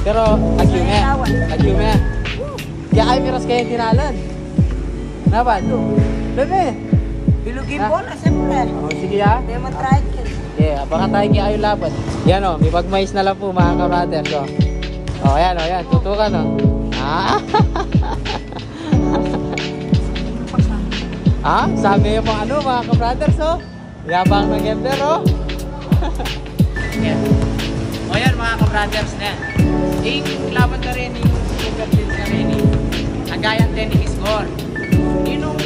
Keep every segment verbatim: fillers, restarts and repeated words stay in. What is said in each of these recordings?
Pero, agyu me. Agyu me. Kaya ay miras kaya tinalan. Nabat? Dami. Bilugin Ah. bola, siyempre. O, sige, ha? May matry ka. Yeah, baka tayo kaya ayu laban. Yan, o. May pagmais na lang po, mga kabrothers, o. O, yan, o, yan. Tutukan, o. Ah. Ah, sabi yung mga ano, mga kabrothers, o. Yabang ng Ember, o. Yan. O yan, mga kabrothers, ne. Ing laban karin, ing Ember din karin, e. Agayan ten ing score. Ninung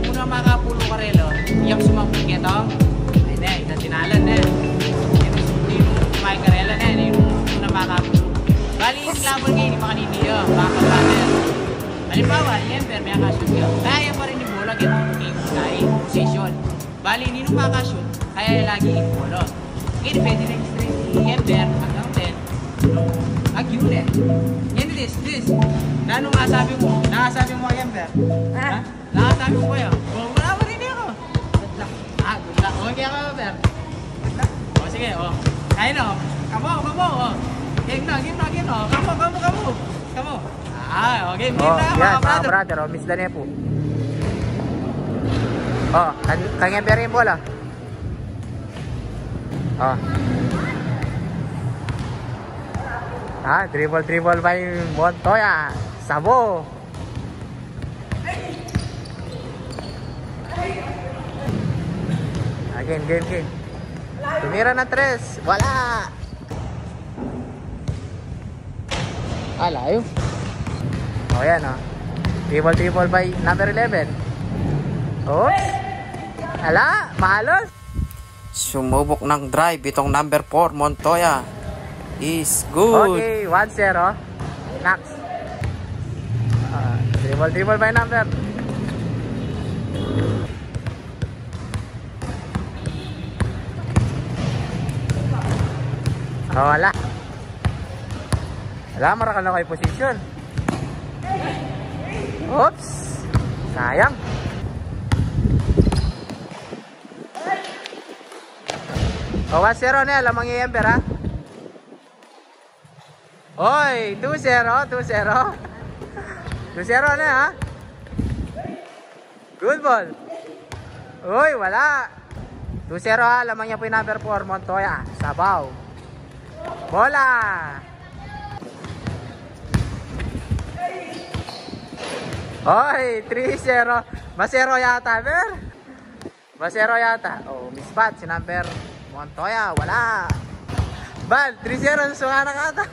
una makapulo karela, yang sumabut ketang. Ay, ne, ita tinalan, ne. Ninung, ninung kumain karela, ne. Ninung una makapulo. Bali, ing laban ngeni, makanini ya, mga kabrothers. Halimbawa, ing Ember, miyaka-shoot ya. Kaya pa rin ing bola, ketang ing position. Bali, ninung maka-shoot, kaya lagi ing bola. Ngeni, pwede na ing strike ni Ember, hanggang ten. Agyu ne. Ngeni, this, this. Nanung asabi mu? Nanung asabi mu kay Ember? Ah. Ha? Nanung asabi mu kaya? O, wala pa rin ako. Good luck. Ah, good luck. Okay ka, Ember? Good luck. O, sige, o. Ayun, o. Kamu, kamu, o. Game na, game na, game na. Kamu, kamu, kamu. Kamu. Ah, okay, game O, na, yan, mga mga brother. brother, o, miss na niya po. O, kan-, kanya pa rin bola. O. Ah, dribble, dribble by Montoya. Sabo. Again, again, again. Tumira ng tres. Wala. Ah, layo. O, yan, o. Triple, triple by number eleven. Oops. Ala, malos. Sumubok ng drive itong number four, Montoya. Is good. Okay, one zero. Next. Ah, triple, triple by number. O, wala. Wala, marakal na kayo position. Oops. Sayang. O, one zero na, lamang yung Ember, ha? Oy, two zero, two zero. Two zero na, ha? Good ball. Uy, wala. Two zero, ha? Lamang niya po yung number four, Montoya. Sabaw. Bola. Oy, three zero. Masero yata, Ber. Masero yata. O, mispat si number Montoya. Wala. Bal, three zero. Susunganak ata.